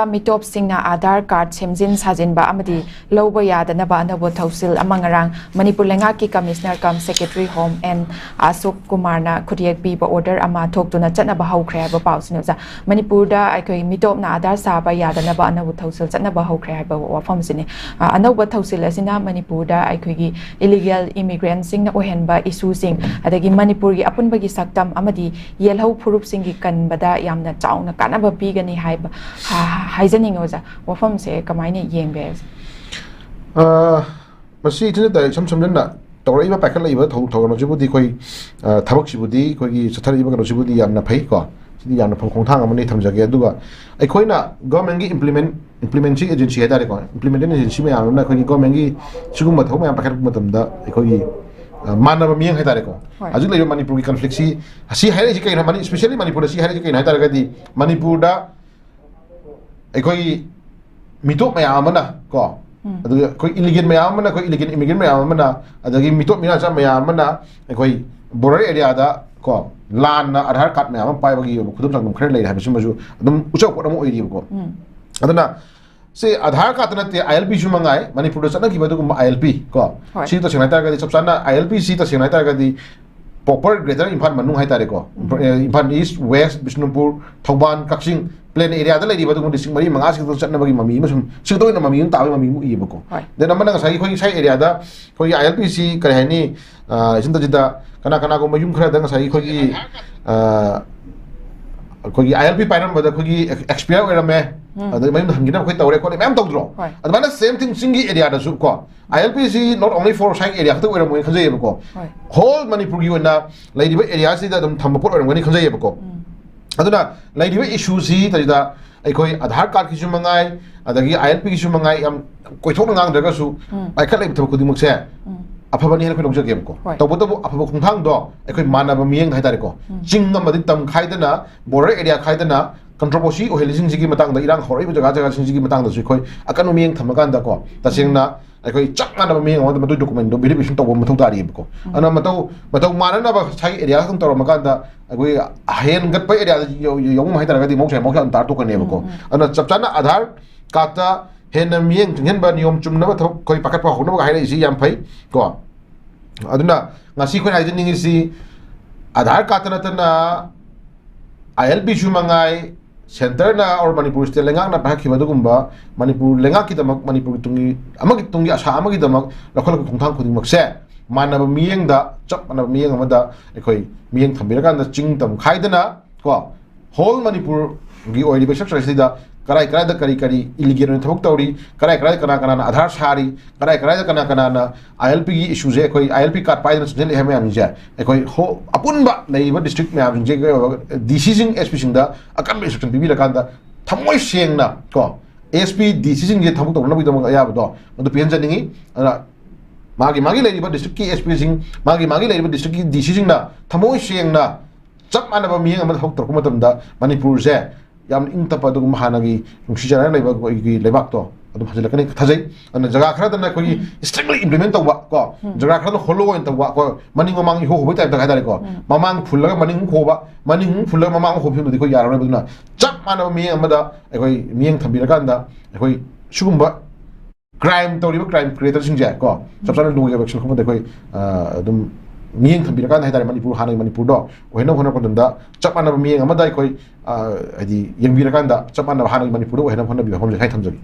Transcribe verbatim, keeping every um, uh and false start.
ꯃꯤꯇꯣꯞꯁꯤꯡꯅ Aadhaar card ꯁꯦꯝꯖꯤꯟ ꯁꯥꯖꯤꯟꯕ ꯑꯃꯗꯤ ꯂꯧꯕ ꯌꯥꯗꯅꯕ ꯑꯅꯧꯕ ꯊꯧꯁꯤꯜ ꯑꯃ ꯉꯔꯥꯡ ꯃꯅꯤꯄꯨꯔ ꯂꯩꯉꯥꯛꯀꯤ commissioner cum secretary home N Ashok ꯀꯨꯃꯥꯔꯅ ꯈꯨꯠꯌꯦꯛ ꯄꯤꯕ ꯑꯣꯔꯗꯔ ꯑꯃ ꯊꯣꯛꯇꯨꯅ ꯆꯠꯅꯕ ꯍꯧꯈ꯭ꯔꯦ ꯍꯥꯏꯕ ꯄꯥꯎꯁꯤꯅꯤ ꯑꯣꯖꯥ꯫ ꯃꯅꯤꯄꯨꯔꯗ ꯑꯩꯈꯣꯏ ꯃꯤꯇꯣꯞꯅ ꯑꯥꯙꯥꯔ ꯁꯥꯕ ꯌꯥꯗꯅꯕ ꯑꯅꯧꯕ ꯊꯧꯁꯤꯜ ꯆꯠꯅꯕ ꯍꯧꯈ꯭ꯔꯦ ꯍꯥꯏꯕ ꯋꯥꯐꯝꯁꯤꯅꯤ꯫ ꯑ, ꯑꯅꯧꯕ ꯊꯧꯁꯤꯜ ꯑꯁꯤꯅ ꯃꯅꯤꯄꯨꯔꯗ ꯑꯩꯈꯣꯏꯒꯤ ꯏꯂꯤꯒꯦꯜ ꯏꯃꯤꯒ꯭ꯔꯦꯟꯁꯤꯡꯅ ꯑꯣꯏꯍꯟꯕ ꯏꯁꯨꯁꯤꯡ, ꯑꯗꯒꯤ ꯃꯅꯤꯄꯨꯔꯒꯤ ꯑꯄꯨꯟꯕꯒꯤ ꯁꯛꯇꯝ ꯑꯃꯗꯤ ꯌꯦꯜꯍꯧ ꯐꯨꯔꯨꯞꯁꯤꯡꯒꯤ ꯀꯟꯕꯗ ꯌꯥꯝꯅ ꯆꯥꯎꯅ ꯀꯥꯟꯅꯕ ꯄꯤꯒꯅꯤ ꯍꯥꯏꯕ, ꯍꯥ-, ꯍꯥꯏꯖꯅꯤꯡꯉꯤ ꯑꯣꯖꯥ꯫ ꯋꯥꯐꯝꯁꯦ ꯀꯃꯥꯏꯅ ꯌꯦꯡꯕ ꯌꯥꯏ? ꯑ, ꯃꯁꯤ ꯏꯊꯟꯗ ꯏꯁꯝ ꯁꯝꯖꯟꯅ ꯇꯧꯔꯛꯏꯕ, ꯄꯥꯏꯈꯠꯂꯛꯏꯕ ꯊꯧ-, ꯊꯧꯔꯝ ꯑꯁꯤꯕꯨꯗꯤ ꯑꯩꯈꯣꯏ, ꯑ, ꯊꯕꯛꯁꯤꯕꯨꯗꯤ ꯑꯩꯈꯣꯏꯒꯤ ꯆꯠꯊꯔꯛꯏꯕ ꯀꯩꯅꯣꯁꯤꯕꯨꯗꯤ ꯌꯥꯝꯅ ꯐꯩ ꯀꯣ꯫ ꯁꯤꯗꯤ ꯌꯥꯝꯅ ꯐꯕ ꯈꯣꯡꯊꯥꯡ ꯑꯃꯅꯤ ꯊꯝꯖꯒꯦ꯫ ꯑꯗꯨꯒ ꯑꯩꯈꯣꯏꯅ ꯒꯣꯔꯃꯦꯟꯒꯤ ꯏꯝꯄ꯭ꯂꯤꯃꯦꯟ-, ꯏꯝꯄ꯭ꯂꯤꯃꯦꯟꯁꯤꯡ ꯑꯦꯖꯦꯟꯁꯤ ꯍꯥꯏꯇꯥꯔꯦꯀꯣ, ꯏꯝꯄ꯭ꯂꯤꯃꯦꯟꯇꯤꯡ ꯑꯦꯖꯦꯟꯁꯤ ꯃꯌꯥꯝ ꯑꯃꯅ ꯑꯩꯈꯣꯏꯒꯤ ꯒꯣꯔꯃꯦꯟꯒꯤ ꯁꯤꯒꯨꯝꯕ ꯊꯕꯛ ꯃꯌꯥꯝ ꯄꯥꯏꯈꯠꯂꯛꯄ ꯃꯇꯝꯗ ꯑꯩꯈꯣꯏꯒꯤ, ꯑ, ꯃꯥꯟꯅꯕ ꯃꯤꯠꯌꯦꯡ ꯍꯥꯏꯇꯥꯔꯦꯀꯣ꯫ ꯍꯣꯏ꯫ ꯍꯧꯖꯤꯛ ꯂꯩꯔꯤꯕ ꯃꯅꯤꯄꯨꯔꯒꯤ ꯀꯟꯐ꯭ꯂꯤꯛꯁꯤ, ꯑꯁꯤ ꯍꯥꯏꯔꯛꯏꯁꯤ ꯀꯩꯅꯣ, ꯃꯅꯤ-, especially ꯃꯅꯤꯄꯨꯔꯗ ꯁꯤ ꯍꯥꯏꯔꯛꯏꯁꯤ ꯀꯩꯅꯣ ꯍꯥꯏ ꯇꯥꯔꯒꯗꯤ, ꯃꯅꯤꯄꯨꯔꯗ ꯑꯩꯈꯣꯏꯒꯤ ꯃꯤꯇꯣꯞ ꯃꯌꯥꯝ ꯑꯃꯅ ꯀꯣ, ꯎꯝ꯫ ꯑꯗꯨꯒ ꯑꯩꯈꯣꯏ ꯏꯂꯤꯒꯦꯟ ꯃꯌꯥꯝ ꯑꯃꯅ, ꯑꯩꯈꯣꯏ ꯏꯂꯤꯒꯦꯟ ꯏꯃꯤꯒ꯭ꯔꯦꯟ ꯃꯌꯥꯝ ꯑꯃꯅ, ꯑꯗꯒꯤ ꯃꯤꯇꯣꯞ ꯃꯤꯔꯥꯆꯥ ꯃꯌꯥꯝ ꯑꯃꯅ ꯑꯩꯈꯣꯏ ꯕꯣꯔꯗꯔ ꯑꯦꯔꯤꯌꯥꯗ ꯀꯣ, ꯂꯥꯟꯅ ꯑꯙꯥꯔ ꯀꯥꯔꯗ ꯃꯌꯥꯝ ꯑꯃ ꯄꯥꯏꯕꯒꯤ ꯑꯣꯏꯕ ꯈꯨꯗꯝ ꯆꯥꯡꯗꯝ ꯈꯔ ꯂꯩꯔꯦ ꯍꯥꯏꯕꯁꯤꯃꯁꯨ ꯑꯗꯨꯝ ꯎꯆꯥꯎ ꯄꯣꯠ ꯑꯃ ꯑꯣꯏꯔꯤꯕꯀꯣ꯫ ꯎꯝ꯫ ꯑꯗꯨꯅ ꯁꯤ ꯑꯙꯥꯔ ꯀꯥꯔꯗꯇ ꯅꯠꯇꯦ, ILP ꯁꯨ ꯃꯉꯥꯏ, ꯃꯅꯤꯄꯨꯔꯗ ꯆꯠꯅꯈꯤꯕ ꯑꯗꯨꯒꯨꯝꯕ ILP ꯀꯣ, ꯍꯣꯏ꯫ ꯁꯤ ꯇꯁꯦꯡꯅ ꯍꯥꯏꯇꯥꯔꯒꯗꯤ, ꯆꯞ ꯆꯥꯅ ILP ꯁꯤ ꯇꯁꯦꯡꯅ ꯍꯥꯏꯇꯥꯔꯒꯗꯤ proper Greater ꯏꯝꯐꯥꯜ ꯃꯅꯨꯡ ꯍꯥꯏꯇꯥꯔꯦꯀꯣ, ꯎꯝ꯫ ꯏꯝꯐꯥꯜ ꯏꯁ, ꯋꯦꯁ, ꯕꯤꯁꯅꯨꯄꯨꯔ, ꯊꯧꯕꯥꯜ, ꯀꯛꯆꯤꯡ, plain area ꯗ ꯂꯩꯔꯤꯕ ꯑꯗꯨꯒꯨꯝꯕ ꯗꯤꯁꯇ꯭ꯔꯤꯛ ꯃꯔꯤ ꯃꯉꯥꯁꯤꯗ ꯆꯠꯅꯕꯒꯤ ꯃꯃꯤ ꯑꯃ ꯁꯨꯝ, ꯁꯤꯗ ꯑꯣꯏꯅ ꯃꯃꯤ ꯑꯃ ꯇꯥꯕꯒꯤ ꯃꯃꯤ ꯑꯃ ꯎꯏꯌꯦꯕꯀꯣ꯫ ꯍꯣꯏ꯫ Then ꯑꯃꯅ ꯉꯁꯥꯏꯒꯤ ꯑꯩꯈꯣꯏꯒꯤ ꯁ꯭ꯋꯥꯏ ꯑꯦꯔꯤꯌꯥꯗ ꯑꯩꯈꯣꯏꯒꯤ ILP ꯁꯤ ꯀꯔꯤ ꯍꯥꯏꯅꯤ, ꯑ, ꯏꯆꯤꯟ ꯇꯆꯤꯟꯗ ꯀꯅꯥ ꯀꯅꯥꯒꯨꯝꯕ ꯌꯨꯝ ꯈꯔꯗ ꯉꯁꯥꯏꯒꯤ ꯑꯩꯈꯣꯏꯒꯤ, ꯑ, ꯑꯩꯈꯣꯏꯒꯤ ILP ꯄꯥꯏꯔꯝꯕꯗ ꯑꯩꯈꯣꯏꯒꯤ expire ꯑꯣꯏꯔꯝꯃꯦ, ꯎꯝ꯫ ꯑꯗꯩ ꯃꯌꯨꯝꯗ ꯍꯟꯈꯤꯅꯕ ꯑꯩꯈꯣꯏ ꯇꯧꯔꯦ ꯈꯣꯠꯂꯦ ꯃꯌꯥꯝ ꯇꯧꯗ꯭ꯔꯣ? ꯍꯣꯏ꯫ ꯑꯗꯨꯃꯥꯏꯅ same thing ꯆꯤꯡꯒꯤ ꯑꯦꯔꯤꯌꯥꯗꯁꯨ ꯀꯣ, ILP ꯁꯤ not only for ꯁ꯭ꯋꯥꯏꯒꯤ ꯑꯦꯔꯤꯌꯥ ꯈꯛꯇ ꯑꯣꯏꯔꯝꯃꯣꯏꯅ ꯈꯟꯖꯩꯌꯦꯕꯀꯣ꯫ ꯍꯣꯏ꯫ Whole ꯃꯅꯤꯄꯨꯔꯒꯤ ꯑꯣꯏꯅ ꯂꯩꯔꯤꯕ ꯑꯦꯔꯤꯌꯥꯁꯤꯗ ꯑꯗꯨꯝ ꯊꯝꯕ ꯄꯣꯠ ꯑꯣꯏꯔꯝꯒꯅꯤ ꯈꯟꯖꯩꯌꯦꯕꯀꯣ꯫ ꯎꯝ꯫ ꯑꯗꯨꯅ ꯂꯩꯔꯤꯕ ꯏꯁꯨꯁꯤ ꯇꯧꯔꯤꯗ ꯑꯩꯈꯣꯏ ꯑꯙꯥꯔ ꯀꯥꯔꯗꯀꯤꯁꯨ ꯃꯉꯥꯏ, ꯑꯗꯒꯤ ILP ꯒꯤꯁꯨ ꯃꯉꯥꯏ, ꯌꯥꯝ ꯀꯣꯏꯊꯣꯛꯅ ꯉꯥꯡꯗ꯭ꯔꯒꯁꯨ ꯎꯝ꯫ ꯄꯥꯏꯈꯠꯂꯛꯏꯕ ꯊꯕꯛ ꯈꯨꯗꯤꯡꯃꯛꯁꯦ ꯎꯝ꯫ ꯑꯐꯕꯅꯤ ꯍꯥꯏꯅ ꯑꯩꯈꯣꯏ ꯂꯧꯖꯒꯦꯕꯀꯣ꯫ ꯍꯣꯏ꯫ ꯇꯧꯕꯇꯕꯨ ꯑꯐꯕ ꯈꯣꯡꯊꯥꯡꯗꯣ ꯑꯩꯈꯣꯏ ꯃꯥꯟꯅꯕ ꯃꯤꯠꯌꯦꯡꯗ ꯍꯥꯏꯇꯥꯔꯦꯀꯣ, ꯎꯝ꯫ ꯆꯤꯡ ꯑꯃꯗꯤ ꯇꯝ ꯈꯥꯏꯗꯅ, ꯕꯣꯔꯗꯔ ꯑꯦꯔꯤꯌꯥ ꯈꯥꯏꯗꯅ, ꯀꯟꯇ꯭ꯔꯣꯚꯔꯁꯤ ꯑꯣꯏꯍꯜꯂꯤꯁꯤꯡꯁꯤꯒꯤ ꯃꯇꯥꯡꯗ, ꯏꯔꯥꯡ ꯍꯧꯔꯛꯏꯕ ꯖꯒꯥ ꯖꯒꯥꯁꯤꯡꯁꯤꯒꯤ ꯃꯇꯥꯡꯗꯁꯨ ꯑꯩꯈꯣꯏ ꯑꯀꯟꯕ ꯃꯤꯠꯌꯦꯡ ꯊꯝꯃꯀꯥꯟꯗꯀꯣ, ꯇꯁꯦꯡꯅ ꯑꯩꯈꯣꯏ ꯆꯞ ꯃꯥꯟꯅꯕ ꯃꯤꯠꯌꯦꯡ ꯑꯃꯗ ꯃꯗꯨꯒꯤ ꯗꯣꯀꯨꯃꯦꯟꯗꯣ ꯚꯦꯔꯤꯐꯤꯀꯦꯁꯟ ꯇꯧꯕ ꯃꯊꯧ ꯇꯥꯔꯤꯕꯀꯣ꯫ ꯑꯗꯨꯅ ꯃꯇꯧ ꯃꯇꯧ ꯃꯥꯟꯅꯅꯕ ꯉꯁꯥꯏꯒꯤ ꯑꯦꯔꯤꯌꯥ ꯈꯛꯇꯪ ꯇꯧꯔꯝꯃꯀꯥꯟꯗ ꯑꯩꯈꯣꯏ ꯍꯦꯟꯒꯠꯄ ꯑꯦꯔꯤꯌꯥꯗ ꯌꯧ- ꯌꯧꯕ ꯍꯥꯏꯇꯥꯔꯒꯗꯤ ꯃꯍꯧꯁꯥ ꯃꯍꯧꯁꯥ ꯑꯗꯨꯝ ꯇꯥꯔ ꯇꯣꯛꯀꯅꯦꯕꯀꯣ꯫ ꯑꯗꯨꯅ ꯆꯞ ꯆꯥꯅ ꯑꯙꯥꯔ ꯀꯥꯔꯠꯇ ꯍꯦꯟꯅ ꯃꯤꯠꯌꯦꯡ ꯆꯪꯍꯟꯕ, ꯅꯤꯌꯣꯝ ꯆꯨꯝꯅꯕ ꯊꯕꯛ ꯑꯩꯈꯣꯏ ꯄꯥꯈꯠꯄ ꯍꯧꯅꯕ ꯍꯥꯏꯔꯛꯏꯁꯤ ꯌꯥꯝ ꯐꯩ ꯀꯣ꯫ ꯑꯗꯨꯅ ꯉꯁꯤ ꯑꯩꯈꯣꯏꯅ ꯍꯥꯏꯖꯅꯤꯡꯉꯤꯁꯤ, ꯑꯙꯥꯔ ꯀꯥꯔꯠꯇ ꯅꯠꯇꯅ ꯑꯥꯏ ꯑꯦꯜ ꯄꯤꯁꯨ ꯃꯉꯥꯏ, ꯁꯦꯟꯇꯔꯅ ꯑꯣꯔ ꯃꯅꯤꯄꯨꯔ ꯁ꯭ꯇꯦꯠ ꯂꯩꯉꯥꯛꯅ ꯄꯥꯏꯈꯠꯈꯤꯕ ꯑꯗꯨꯒꯨꯝꯕ ꯃꯅꯤꯄꯨꯔ ꯂꯩꯉꯥꯛꯀꯤꯗꯃꯛ, ꯃꯅꯤꯄꯨꯔꯒꯤ ꯇꯨꯡꯒꯤ, ꯑꯃꯒꯤ ꯇꯨꯡꯒꯤ ꯑꯁꯥ ꯑꯃꯒꯤꯗꯃꯛ ꯂꯧꯈꯠꯂꯛꯄ ꯈꯣꯡꯊꯥꯡ ꯈꯨꯗꯤꯡꯃꯛꯁꯦ ꯃꯥꯟꯅꯕ ꯃꯤꯠꯌꯦꯡꯗ, ꯆꯞ ꯃꯥꯟꯅꯕ ꯃꯤꯠꯌꯦꯡ ꯑꯃꯗ ꯑꯩꯈꯣꯏ ꯃꯤꯠꯌꯦꯡ ꯊꯝꯕꯤꯔꯀꯥꯟꯗ ꯆꯤꯡ ꯇꯝ ꯈꯥꯏꯗꯅ ꯀꯣ, ꯍꯣꯜ ꯃꯅꯤꯄꯨꯔꯒꯤ ꯑꯣꯏꯔꯤꯕ ꯏꯁꯇ꯭ꯔꯛꯆꯔꯁꯤꯗ ꯀꯔꯥꯏ ꯀꯔꯥꯏꯗ ꯀꯔꯤ ꯀꯔꯤ ꯏꯂꯤꯒꯦꯜ ꯑꯣꯏꯅ ꯊꯕꯛ ꯇꯧꯔꯤ, ꯀꯔꯥꯏ ꯀꯔꯥꯏꯗ ꯀꯅꯥ ꯀꯅꯥꯅ ꯑꯙꯥꯔ ꯁꯥꯔꯤ, ꯀꯔꯥꯏ ꯀꯔꯥꯏꯗ ꯀꯅꯥ ꯀꯅꯥꯅ ꯑꯥꯏ ꯑꯦꯜ ꯄꯤꯒꯤ ꯏꯁꯨꯁꯦ, ꯑꯩꯈꯣꯏ ꯑꯥꯏ ꯑꯦꯜ ꯄꯤ ꯀꯥꯔꯠ ꯄꯥꯏꯗꯅ ꯆꯪꯁꯤꯜꯂꯛꯑꯦ ꯍꯥꯏꯕ ꯃꯌꯥꯝꯁꯤꯡꯁꯦ, ꯑꯩꯈꯣꯏ ꯍꯣ-, ꯑꯄꯨꯟꯕ ꯂꯩꯔꯤꯕ ꯗꯤꯁꯇ꯭ꯔꯤꯛ ꯃꯌꯥꯝꯁꯤꯡꯁꯦ ꯗꯤ ꯁꯤꯁꯤꯡ, ꯑꯦꯁ ꯄꯤꯁꯤꯡꯗ ꯑꯀꯟꯕ ꯏꯟꯁꯇ꯭ꯔꯛꯁꯟ ꯄꯤꯕꯤꯔꯀꯥꯟꯗ ꯊꯃꯣꯏ ꯁꯦꯡꯅ ꯀꯣ, ꯑꯦꯁ ꯄꯤ ꯗꯤ ꯁꯤꯁꯤꯡꯁꯦ ꯊꯕꯛ ꯇꯧꯅꯕꯒꯤꯗꯃꯛ ꯑꯌꯥꯕꯗꯣ ꯑꯗꯨ ꯄꯤꯍꯟꯖꯅꯤꯡꯉꯤ꯫ ꯑꯗꯨꯅ ꯃꯥꯒꯤ ꯃꯥꯒꯤ ꯂꯩꯔꯤꯕ ꯗꯤꯁꯇ꯭ꯔꯤꯛꯀꯤ ꯑꯦꯁ ꯄꯤꯁꯤꯡ, ꯃꯥꯒꯤ ꯃꯥꯒꯤ ꯂꯩꯔꯤꯕ ꯗꯤꯁꯇ꯭ꯔꯤꯛꯀꯤ ꯗꯤ ꯁꯤꯁꯤꯡꯅ ꯊꯃꯣꯏ ꯁꯦꯡꯅ ꯆꯞ ꯃꯥꯟꯅꯕ ꯃꯤꯠꯌꯦꯡ ꯑꯃꯗ ꯊꯕꯛ ꯇꯧꯔꯛꯄ ꯃꯇꯝꯗ ꯃꯅꯤꯄꯨꯔꯁꯦ ꯌꯥꯝ ꯏꯪ ꯇꯞꯄ, ꯑꯗꯨꯒꯨꯝꯕ ꯍꯥꯟꯅꯒꯤ ꯅꯨꯡꯁꯤ ꯆꯥꯟꯅꯅ ꯂꯩꯕ ꯑꯩꯈꯣꯏꯒꯤ ꯂꯩꯕꯥꯛꯇꯣ ꯑꯗꯨꯝ ꯍꯟꯖꯤꯜꯂꯛꯀꯅꯤ ꯊꯥꯖꯩ꯫ ꯑꯗꯨꯅ ꯖꯒꯥ ꯈꯔꯗꯅ ꯑꯩꯈꯣꯏꯒꯤ ꯏꯁꯇ꯭ꯔꯤꯛꯂꯤ ꯏꯝꯄ꯭ꯂꯤꯃꯦꯟ ꯇꯧꯕ ꯀꯣ, ꯖꯒꯥ ꯈꯔꯗꯅ ꯍꯣꯂꯣ ꯑꯣꯏꯅ ꯇꯧꯕ, ꯑꯩꯈꯣꯏ ꯃꯅꯤꯡ ꯃꯃꯥꯡ ꯏꯍꯣ ꯍꯣꯕꯒꯤ ꯇꯥꯏꯞꯇ ꯍꯥꯏꯇꯥꯔꯦꯀꯣ, ꯃꯃꯥꯡ ꯐꯨꯜꯂꯒ ꯃꯅꯤꯡ ꯑꯃꯨꯛ ꯍꯣꯕ, ꯃꯅꯤꯡ ꯑꯃꯨꯛ ꯐꯨꯜꯂꯒ ꯃꯃꯥꯡ ꯑꯃꯨꯛ ꯍꯣꯕ ꯐꯤꯕꯝꯗꯗꯤ ꯑꯩꯈꯣꯏ ꯌꯥꯔꯔꯣꯏꯕ꯫ ꯑꯗꯨꯅ ꯆꯞ ꯃꯥꯟꯅꯕ ꯃꯤꯠꯌꯦꯡ ꯑꯃꯗ ꯑꯩꯈꯣꯏ ꯃꯤꯠꯌꯦꯡ ꯊꯝꯕꯤꯔꯀꯥꯟꯗ ꯑꯩꯈꯣꯏ ꯁꯤꯒꯨꯝꯕ ꯀ꯭ꯔꯥꯏꯝ ꯇꯧꯔꯤꯕ ꯀ꯭ꯔꯥꯏꯝ ꯀ꯭ꯔꯤꯌꯦꯇꯔꯁꯤꯡꯁꯦ ꯀꯣ, ꯆꯞ ꯆꯥꯅ ꯂꯣ ꯑꯦꯛꯁꯟ ꯈꯪꯕꯗ ꯑꯩꯈꯣꯏ, ꯑ, ꯑꯗꯨꯝ ꯃꯤꯠꯌꯦꯡ ꯊꯝꯕꯤꯔꯀꯥꯟꯗ ꯍꯥꯏꯇꯥꯔꯦ, ꯃꯅꯤꯄꯨꯔ, ꯍꯥꯟꯅꯒꯤ ꯃꯅꯤꯄꯨꯔꯗꯣ ꯑꯣꯏꯍꯟꯅꯕ ꯍꯣꯠꯅꯔꯛꯄ ꯃꯇꯝꯗ ꯆꯞ ꯃꯥꯟꯅꯕ ꯃꯤꯠꯌꯦꯡ ꯑꯃꯗ ꯑꯩꯈꯣꯏ, ꯑ, ꯍꯥꯏꯗꯤ ꯌꯦꯡꯕꯤꯔꯀꯥꯟꯗ ꯆꯞ ꯃꯥꯟꯅꯕ ꯍꯥꯟꯅꯒꯤ ꯃꯅꯤꯄꯨꯔꯗ ꯑꯣꯏꯍꯟꯅꯕ ꯍꯣꯠꯅꯕꯤꯌꯨ ꯍꯥꯏꯕ ꯑꯃꯁꯦ ꯍꯥꯏ ꯊꯝꯖꯒꯦ꯫